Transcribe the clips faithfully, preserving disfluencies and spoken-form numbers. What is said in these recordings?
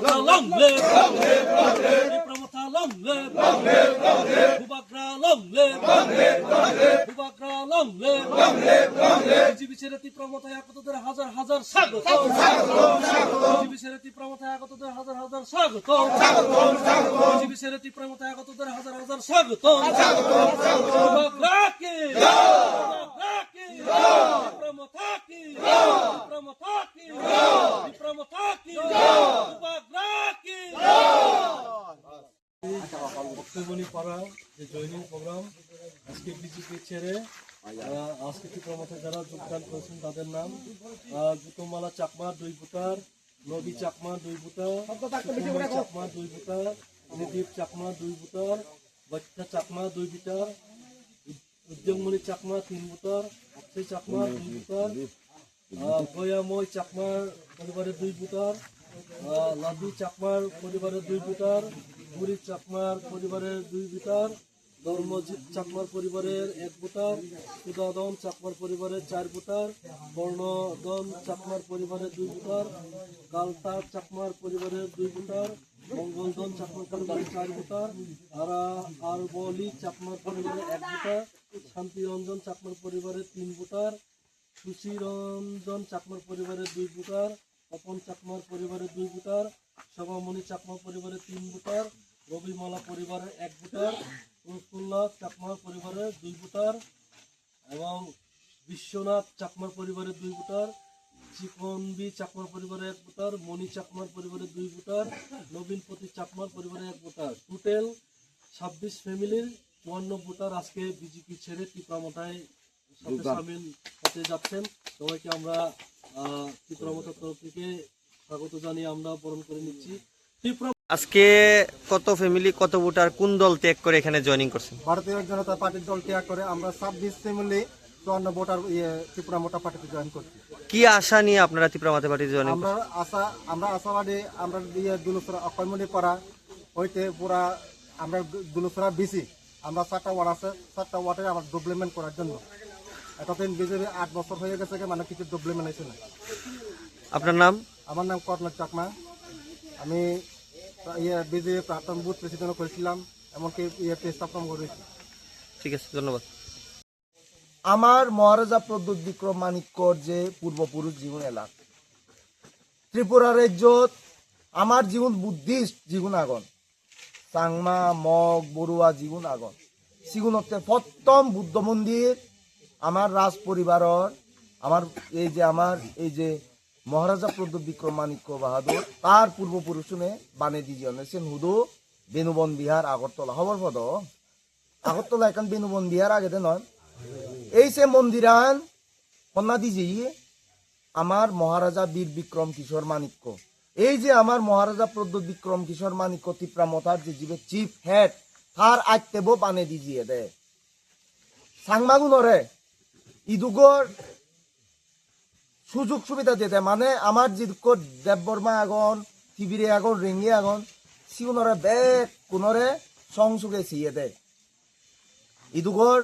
Long live! Tipra Motha long live! Bubagra long live! Bubagra long live! BJP ছেড়ে টিপ্রা মথায় আগতদের হাজার হাজার স্বাগত। বিজেপি ছেড়ে টিপ্রা মথায় আগতদের হাজার হাজার স্বাগত। বিজেপি ছেড়ে টিপ্রা মথায় আগতদের হাজার হাজার স্বাগত। বুবাগ্রা কি? বুবাগ্রা কি? টিপ্রা মথা কি? টিপ্রা মথা কি? টিপ্রা মথা কি? বুবাগ্রা কি? ভক্তমণি পাড়া যে জয়েনিং প্রোগ্রাম, আজকে বিজেপি ছেড়ে, আহ, আজকে টিপ্রা মথায় যারা যোগদান করেছেন তাদের নাম, আহ, গৌতম মালা চাকমা দুই ভোটার, রবি চাকমা দুই ভোটার, সুকুমার চাকমা দুই ভোটার, ত্রিদীপ চাকমা দুই ভোটার, বৈদ্য চাকমা দুই ভোটার, উদ্যোগমণি চাকমা তিন ভোটার, অক্ষয় চাকমা দুই ভোটার, আহ, গয়াময় চাকমার পরিবারের দুই ভোটার, আহ, লাদু চাকমার পরিবারের দুই ভোটার, বুড়ি চাকমার পরিবারের দুই ভোটার, ধর্মজিৎ চাকমার পরিবারের এক ভোটার, সুধাধন চাকমার পরিবারের চার ভোটার, বর্ণধন চাকমার পরিবারের দুই ভোটার, গালতা চাকমার পরিবারের দুই ভোটার, মঙ্গলধন চাকমার পরিবারের চার ভোটার, আর আরবলি চাকমার পরিবারের এক ভোটার, শান্তিরঞ্জন চাকমার পরিবারের তিন ভোটার, সুশীরঞ্জন চাকমার পরিবারের দুই ভোটার, তপন চাকমার পরিবারের দুই ভোটার, শোভামণি চাকমা পরিবারের তিন ভোটার, রবিমালা পরিবারের এক ভোটার, প্রফুল্ল চাকমা পরিবারের দুই ভোটার এবং বিশ্বনাথ চাকমার পরিবারের দুই ভোটার, চিকনবি চাকমার পরিবারের এক ভোটার, মণি চাকমার পরিবারের দুই ভোটার, নবীনপতি চাকমার পরিবারের এক ভোটার। টোটাল ছাব্বিশ ফ্যামিলির চুয়ান্ন ভোটার আজকে বিজেপি ছেড়ে টিপ্রা মথায় সাথে যোগদান। সামিল হতে যাচ্ছেন। সবাইকে আমরা, আহ, টিপ্রা মথার তরফ থেকে স্বাগত জানিয়ে আমরা বরণ করে নিচ্ছি। টিপ্রা আজকে কত ফ্যামিলি, কত ভোটার কোন দল ত্যাগ করে এখানে জয়েনিং করছেন? ভারতীয় জনতা পার্টির দল ত্যাগ করে আমরা ছাব্বিশ ফ্যামিলি চুয়ান্ন ভোটার, ইয়ে, টিপ্রা মথা পার্টিতে জয়েন করছি। কি আশা নিয়ে আপনারা টিপ্রা মথা পার্টিতে জয়েনিং করছেন? আমরা আশা, আমরা আশাবাদী, আমরা, ইয়ে, দুলুসরা অক্ষয়মণি পাড়া হইতে পুরা আমরা দু-, দুলুসরা বিসি, আমরা সাতটা ওয়ার্ড আছে, সাতটা ওয়ার্ডে আমরা ডেভেলপমেন্ট করার জন্য। এতদিন বিজেপি আট বছর হয়ে গেছে, মানে কিছু ডেভেলপমেন্ট হয়েছে না। আপনার নাম? আমার নাম কর্ণ চাকমা। আমি, ইয়ে, বিজেপি প্রাক্তন বুথ প্রেসিডেন্টও করেছিলাম, এমনকি, ইয়ে, পেজ স্থাপন করেছি। ঠিক আছে, ধন্যবাদ। আমার মহারাজা প্রদ্যোৎ বিক্রম মাণিক্যর যে পূর্বপুরুষ যিগুণ এলার, ত্রিপুরা রাজ্যত আমার যিগুণ বুদ্ধিস্ট যিগুণ আগন, চাংমা, মগ, বড়ুয়া যিগুণ আগন, সিগুণতে প্রথম বুদ্ধ মন্দির আমার রাজ পরিবারর, আমার এই যে, আমার এই যে মহারাজা প্রদ্যোৎ বিক্রম মাণিক্য বাহাদুর, তার পূর্বপুরুষুনে বানে দিজিয়নে, সেন হুদু বেনুবন বিহার আগরতলা, খবর পদ? আগরতলা এখন বেনুবন বিহার আগে দে নয়। এই সে মন্দিরান কন্যা দিজি আমার মহারাজা বীর বিক্রম কিশোর মাণিক্য। এই যে আমার মহারাজা প্রদ্যোৎ বিক্রম কিশোর মাণিক্য ত্রিপুরা মথার যে জীবে চিফ হেড, তার আত্মেব বানে দিজিয়ে দে। চাংমাগুনরে ইদুগর সুযোগ সুবিধা দিতে, মানে আমার যেদুক্ষ দেববর্মা আগুন, তিবিরে আগুন, রেঙ্গি আগুন, সিগুনরে বেক কুনরে সংসুগে সিয়ে দে। ইদুগর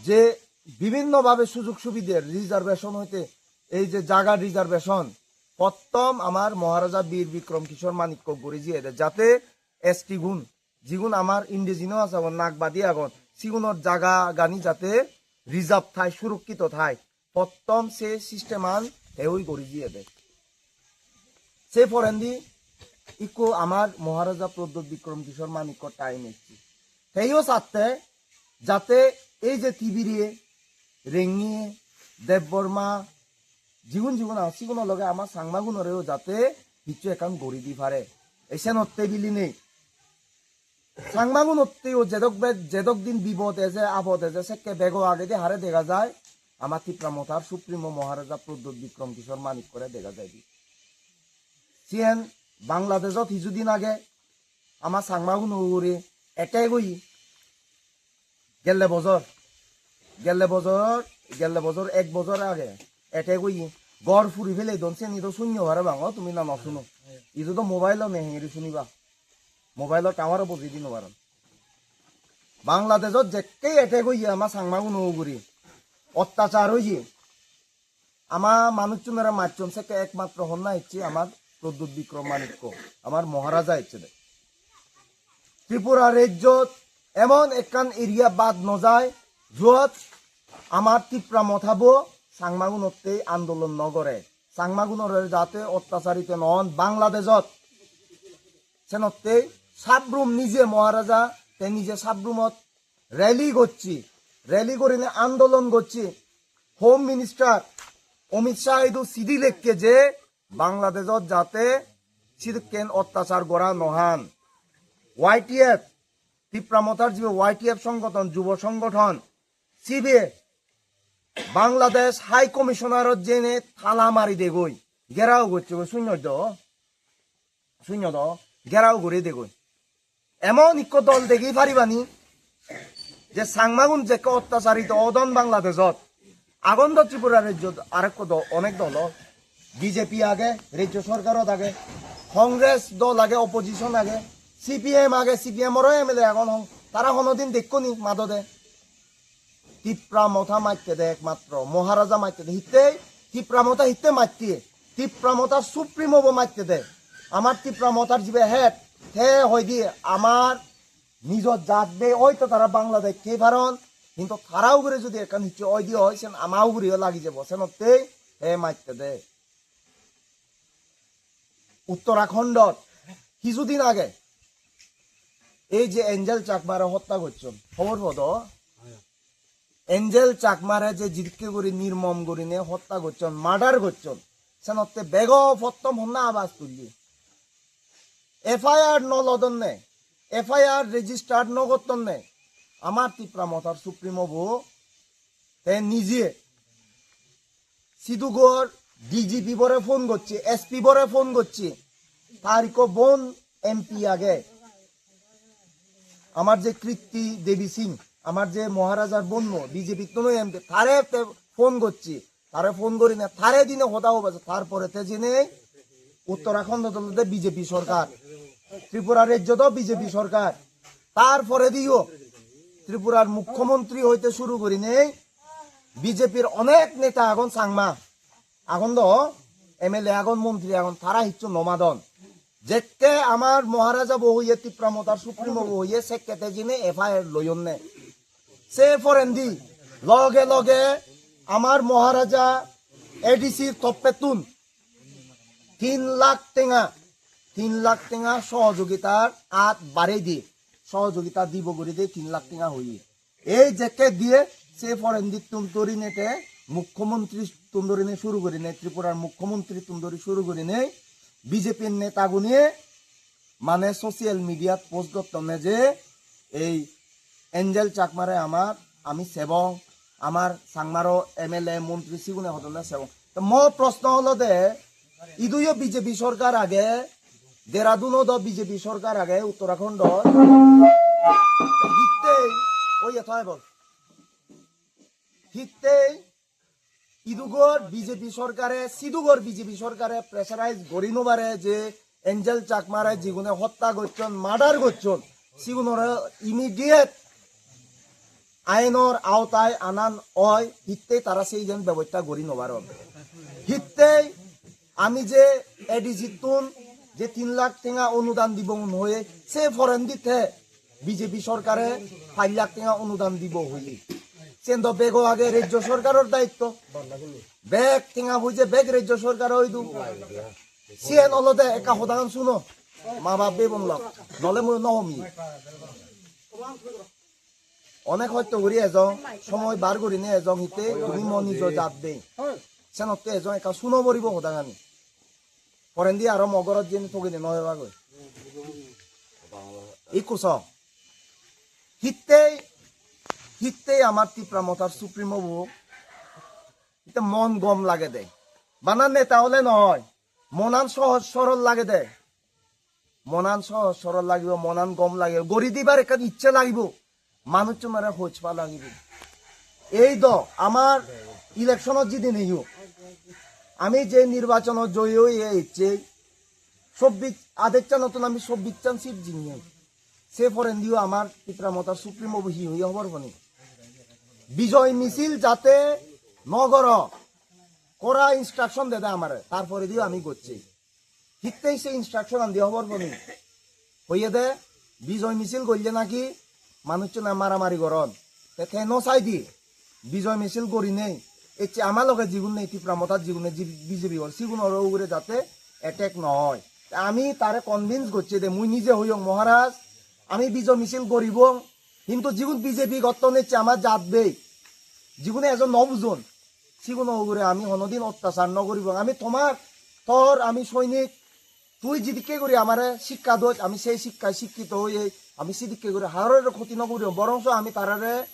যে বিভিন্নভাবে সুযোগ সুবিধে রিজার্ভেশন হইতে এই যে জায়গা রিজার্ভেশন প্রথম আমার মহারাজা বীর বিক্রম কিশোর মাণিক্য গড়ি জিয়ে দে, যাতে এসটি গুণ, যেগুন আমার ইন্ডিজিনাস আছে, আমার নাগবাদী আগুন, সিগুনর জায়গা গানি যাতে রিজার্ভ থায়, সুরক্ষিত থায়, প্রথম সে সিস্টেম আন হেউই গড়ি জিয়ে দে। সে ফরেন্দি ইকো আমার মহারাজা প্রদ্যোৎ বিক্রম কিশোর মাণিক্য টাইম এসছে। হেইও সাথে যাতে এই যে তিবিরে, রেঙ্গিয়ে, দেববর্মা, জিগুন জিগুন আছে, সিগুনর লগে আমার চাংমাগুনরেও যাতে কিছু একান গড়ি দি পারে। এসে নত্তে বিলি নেই। চাংমাগুনত্তেও যেদক বে-, যেদক দিন বিপদ এসে, আপদ এসে, সেকে বেগো আগে দিয়ে হারে দেখা যায়, আমার ত্রিপুরা মথার সুপ্রিমো মহারাজা প্রদ্যোৎ বিক্রম কিশোর মাণিক্যরে দেখা যায় দি। সিএন বাংলাদেশত কিছুদিন আগে আমার চাংমাগুন উগরে অ্যাটাক হই গেলে বছর, গেলে বছর, গেলে বছর এক বছর আগে অ্যাটাক হই ঘর ফুরি ফেলে দন সেনি তো শূন্য হারে বাঙো তুমি না না শুনো। ইদু তো মোবাইলও নেই হেঁড়ি শুনিবা। মোবাইলও টাওয়ারও বজি দিন পারন। বাংলাদেশত যেকেই অ্যাটাক হইয়ে আমার চাংমাগুন উগরে অত্যাচার হইয়ে আমার মানুষজনেরা মারছন, সেকে একমাত্র হন্না হচ্ছে আমার Pradyut Bikram Manikya, amar Maharaja ecche de. Tripura rejjot emon ekkan area bad no jai, juot amar Tipra Mothabo Changmagunottei andolon no gore. Changmagunore jate ottacharito no on Bangladeshot. Senottei sabrum nije Maharaja, te nije sabrumot rally gocche, rally gorine andolon gocche. Home Minister Amit Shah idu sidi lekke je Bangladeshot jate sidikken ottachar gora no han. Y T F, Tipra Mothar jibe Y T F songothon, jubo songothon, sibe Bangladesh High Commissionerot jene tala mari degoi, gherao gocche goi, sunyo do, sunyo do, gherao guri degoi. Emon ikko dol degi paribani je Changmagun jekke ottacharito odon Bangladeshot, agon do Tripura rejjot arekko do onek dol o. B J P age, rejjo sorkarot age, Congress dol age, opposition age, C P M age, C P M oro M L A agon, hon-, tara honodin dekkoni madode? Tipra Motha matte de ekmatro, Maharaja matte de. Hittei Tipra Motha hitte matte? Tipra Motha Supremo bo matte de. Amar Tipra Mothar jibe head, te hoide amar nijo jat de, oito tara Bangladesh thei paron, hintu tara ugure jodi ekkan hissu oide oi, sen ama ugureyo lagi jebo, senottei he matte de. Uttarakhandot kisudin age ei je Angel Chakmare hotta gocchon, hobor podo? Angel Chakmare je jidikke guri nirmom gurine hotta gocchon, murder gocchon, senotte bego pottom honna abaj tulle? F I R no lodonne, F I R register no gottonne. Amar Tipra Mothar Supremo bo te nije sidugor D G P bore phone gocche, S P bore phone gocche, tar ikko bon M P age, amar je Kriti Devi Singh, amar je Maharajar bonno, B J P ttuno M P, tare te phone gocche, tare phone gorine, tare dine hoda hobaje, tar pore te jene Uttarakhandot olode B J P sorkar, Tripura rejjot o B J P sorkar, tar porediyo Tripurar mukhyamantri hoite suru gurinei B J P-r onek neta agon Changma, agon do, M L A agon, montri agon, tara hissu no madon. Jekke amar Maharaja bo hoye, Tipra Mothar Supremo bo hoye, sekke te jene F I R loyonne. Se porendi loge loge amar Maharaja A D C-r toppettun tin lakh tenga, tin lakh tenga sohojogitar at barei di, sohojogita dibo guri de tin lakh tenga hoye. Ei jekke diye, se porendittun dhorine te mukhyamantri tun dhorine suru gurine, Tripurar mukhyamantri tun dhori suru gurine B J P-r netagune mane social media-t post gottonne je ei Angel Chakmare amar, ami sebong, amar Changmaro M L A, montri sigune hodonne sebong. To mo proshno olode, iduyo B J P sorkar age, Dehradunot o B J P sorkar age, Uttarakhandot. Hittei, oye thoi bol. Hittei idugor B J P sorkare, sidugor B J P sorkare pressurize gori no pare je Angel Chakmare jigune hotta gocchon, murder gocchon, sigunore immediate ainor aotai anan oi, hittei tara sei jen bebosta gori no paron. Hittei ami je A D C-ttun je tin lakh tenga onudan dibong hoye, se porendi te B J P sorkare pach lakh tenga onudan dibo hoye. Sen do bego age rejjo sorkaror daitto. Bek tenga hoye bek rejjo sorkare oi do. Siyen olode ekka hodagan suno. Ma bap bebon lok. Nole mui no homi. Onek hosto guri ejong, somoy bar gurinei ejong hitte tumi mo nijo jat de. Senotte ejong ekka suno poribo hodagani. Porendi aro mo gorot jeni togene no ebagoi. Ikku so. Hittei, hittei amar Tipra Mothar Supremo bo. Hitte mon gom lagede. Bana neta ole noi. Monan sohoj sorol lagede. Monan sohoj sorol lagibo, monan gom lagibo. Gori dibar ekkan icche lagibo. Manuchchunore hojpa lagibo. Ei do amar election-ot jidinei yo, ami je nirbachonot joyi oye ecche, chobbish, adecchanottun ami chobbish-chan seat jinni. Se porendiyo amar Tipra Mothar Supremo bo hi hoye hobor pani. Bijoy misil jate no goro, kora instruction dede amare, tar porediyo ami gocchi. Hittei se instruction an diye hobor poni. Hoyede bijoy misil golle naki manuchchune maramari goron. Te te no saidi bijoy misil gorinei ecche ama loge jigun nei, Tipra Mothar jigun nei, ji-, B J P gon, sigunor ugure jate attack no oi. Te ami tare convince gocche de, mui nije hoyong, "Maharaj, ami bijoy misil goribong, hintu jigun B J P gotton ecche ama jat bei, jigune ejo no bujon, siguno ugure ami honodin ottachar no goribong. Ami tomar, tor ami soinik, tui jidikke guri amare sikka dos, ami sei sikkai sikkito oye, ami sidikke guri harore khoti no guribong, borongso ami tarare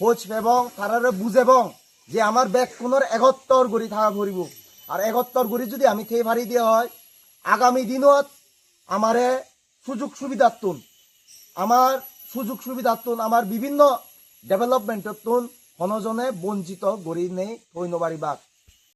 hoj pebong, tarare bujebong je amar bekkunor egottor guri thaga poribo. Ar egottor guri judi ami thei pari de oi, agami dinot amare sujog subidattun, amar sujog subidattun, amar bibinno developmentottun hono jone bonchito guri nei thoi no paribak."